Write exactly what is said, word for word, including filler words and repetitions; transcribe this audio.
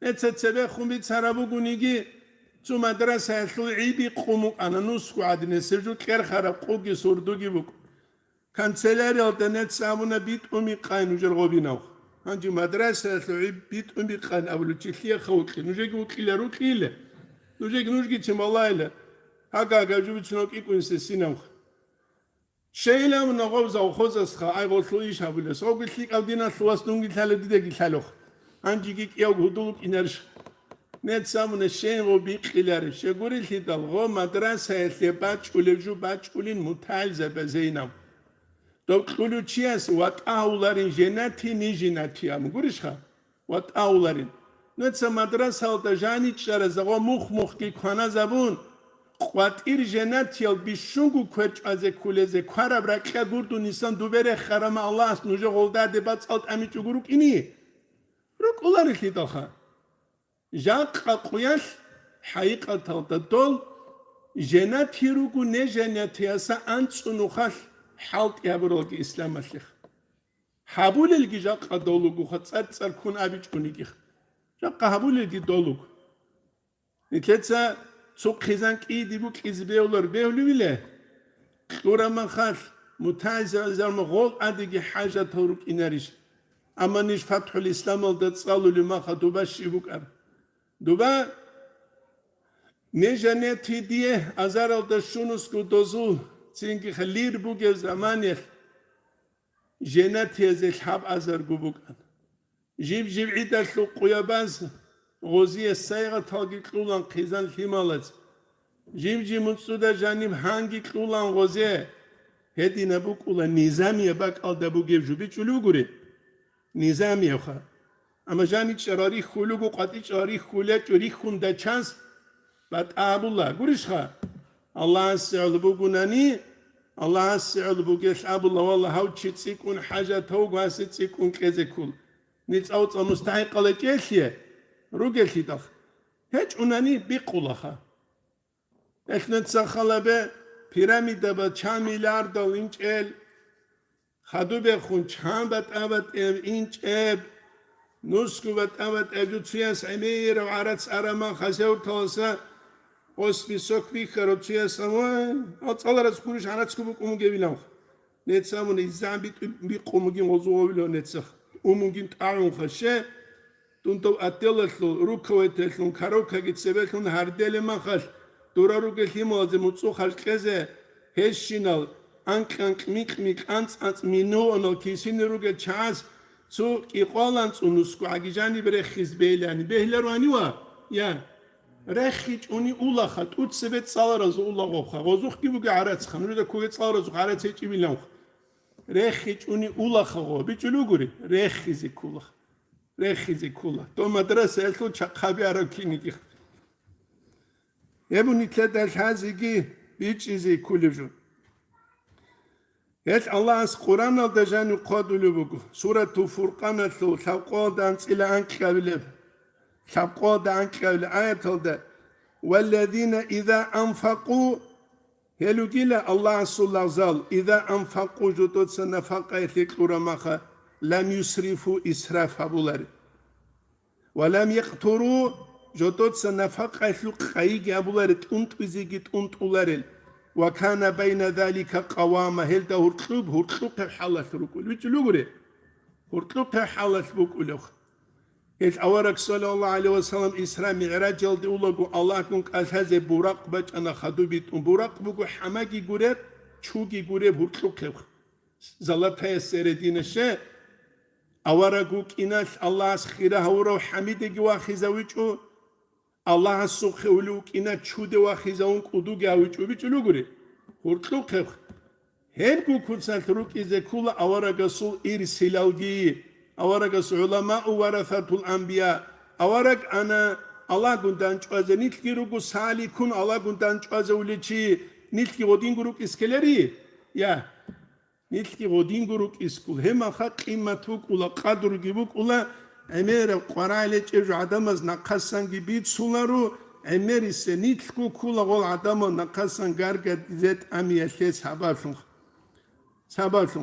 Эца цебехун бицараб бугониги, цо мадрасаялъул гӀи бикъун букӀана нусго гӀадин, гьесие жо кьерхараб къуги сурдуги букӀун. Канцеляриялда нецц абуна, битӀун бикъай нужер гъобинавха. Гьанже мадрасаялъул гӀи битӀун бикъай абулев чи лъиеха вукьи? Нужеги вукьила, рукьила. Нужеги нужги цин балайила. Гьага-гьага жубицунав кӀикӀун сесинавха. Щейилан нагъаб завхозасха айгъолъул иш гьабулес. Гъоги лъикӀав диналъул вас дунги лъала, дидаги лъалухъ. Гьанжеги кӀияв гьудул вукӀинарищ? Нецц абуна, щейгъо бикъиларищ? Щегурелъидал гъо мадрасаялъе бачӀулев жо бачӀулин мутагӀилзаби Зейнаб. Дов кьулев чияс ватӀа гьавуларин женати, ни женати абун гурищха? ВатӀа гьавуларин. Нуца мадрасалда жаничӀара загъо мух-мухги кваназабун, къватӀир женатиял бищунго квер чӀвазе кколезе квараб ракьа гурдун исан дубе рехарама Аллагьас нужер гъолдаде бацӀал тӀамичӀого рукӀини? РукӀуларелъидалха. Жакъа къуялъ хӀайикъаталда дол женати руго нежанатияса анцӀу нухалъ хӀалтӀи гьабуралги исламалъеха. Гьабулелги жакъа долугуха, цӀар-цӀар ккун абичӀунигиха. Жакъа гьабулелги долуг. Нилъеца цо хъизан кӀиди букӀизе бегьулар бегьулевиле? Кьурамахалъ, мутагӀилзабазарма гъол адиги хӀажатал рукӀинарищ? Амма ниж ФатхӀул Исламалда цӀалулев маха дуба щиб букӀар? Дуба нежанети дие азаралда щунусго дозул цинги лир бугев заманиялъ женатиязелъ гьаб азарго букӀан. Жиб-жиб гӀидалъул къуябаз гъозие сайгъаталги кьулан хъизан лъималаз. Жиб-жиб муцӀуда жаниб гьанги кьулан гъозе. Гьединаб букӀула низамияб бакӀалда бугеб жо бичӀулев гури. Низамиявха. Амма жаничӀара рихьулел руго, къватӀичӀара рихьулел рачӀо, рихьунда чанс батӀа абула. Гурищха? Аллагьасе гӀоло бугунани, Аллагьасе гӀоло бугелъ абула, валла, гьав чи цӀикӀкӀун хӀажатав вуго, гьасе цӀикӀкӀун кьезе ккол. НицӀав-цӀа мустахӀикъал гьечӀелъе ругелъидал. ГьечӀунани бикъулаха. Элънеца халабе пирамидаба чан миллиардал инчӀел, хадубехун чан батӀа-батӀияб инчӀеб, нусго батӀа-батӀияб жо цуяс гӀемерав гӀарац арама хасевталаса, ос песок бихьарав цуяс, ва, гьал цӀалараз гурищ гӀарацго букӀун бугебилан. Нецамун иззан битӀу-, бикъун бугин гъозу гъовилан нецах. Умугин тӀагӀун хаше, Дун дов отделалъул руководителлъун коробкаги цебелъун гьардели махалъ, дура ругел лъималазе муцӀу харж кьезе, гьезщинал анкь-анкь, микь-микь, анцӀ-анцӀ миллионал кисине ругел чагӀаз цо кӀикъвалан цӀунусго гӀаги жаниб рехиз бейилани бегьиларуани ва? Я. РехичӀуни улаха, тӀуцебе цӀаларазул улагъобха, гъозухъги бугеб гӀарацха, нужеда ккоге цӀаларазухъ гӀарац гьечӀебиланха. РехичӀуни улаха гъо, бичӀчӀулев гури, рехизе ккулаха. Рехизе ккула. Дов мадрасаялъул чахъаби араб кинигиха. Гьеб нилъеда лъазеги бичӀчӀизе кколеб жо. Гьелъ Аллагьас Къуръаналда жанив хъвадулеб буго, Суратул Фуркъаналъул лъабкъоялда анцӀила анкьабилеб, лъабкъоялда анкьабилеб аяталда: «Валлазина иза анфакъу», гьел ругила Аллагьасул лагъзал, «иза анфакъу», жодоца нафакъаялъе кьураб маха, «лам юсрифу», исраф гьабуларел. «Ва лам якътуру», жодоца нафакъаялъул къайиги гьабуларел, тӀунтӀизеги тӀунтӀуларел. «Ва кана байна залика къавама», гьелда гьуркьуб, гьуркьухъеб хӀалалъ рукӀул. ВичӀчӀулев гури? Гьуркьухъеб хӀалалъ букӀулев. Гьел авараг, саллаллагьу гӀалайгьи ва саллам, Исра МигӀражалде улаго Аллагьгун кӀалъазе буракъ бачӀана хадуб битӀун. Буракъ буго хӀамаги гуреб, чуги гуреб гьуркьухъеб. Золотая середина, ще, авараг вукӀиналъ Аллагьас хира гьавурав хӀамидеги вахизавичӀо, Аллагьасухъе улев вукӀина чуде вахизавун кӀудуги гьавичӀо, бичӀчӀулев гури? Гьуркьухъеб. Гьебго куцалъ рукӀизе ккула аварагасул ирсилалги, аварагас гӀуламау варасатул анбия, авараг ана Аллагьгун дандчӀвазе, нилъги руго саликун Аллагьгун дандчӀвазавулев чи, нилъги гъодинго рукӀис ккелери? Я. Нилъги гъодинго рукӀискул, гьеб маха къимат букӀула, къадруги букӀула, гӀемераб къварагӀел гьечӀеб жо гӀадамаз нахъасанги бицуларо, гӀемерисе нилъго ккула гъол гӀадамал нахъасан гаргадизе тӀамиялъе сабаблъун. Сабаблъун.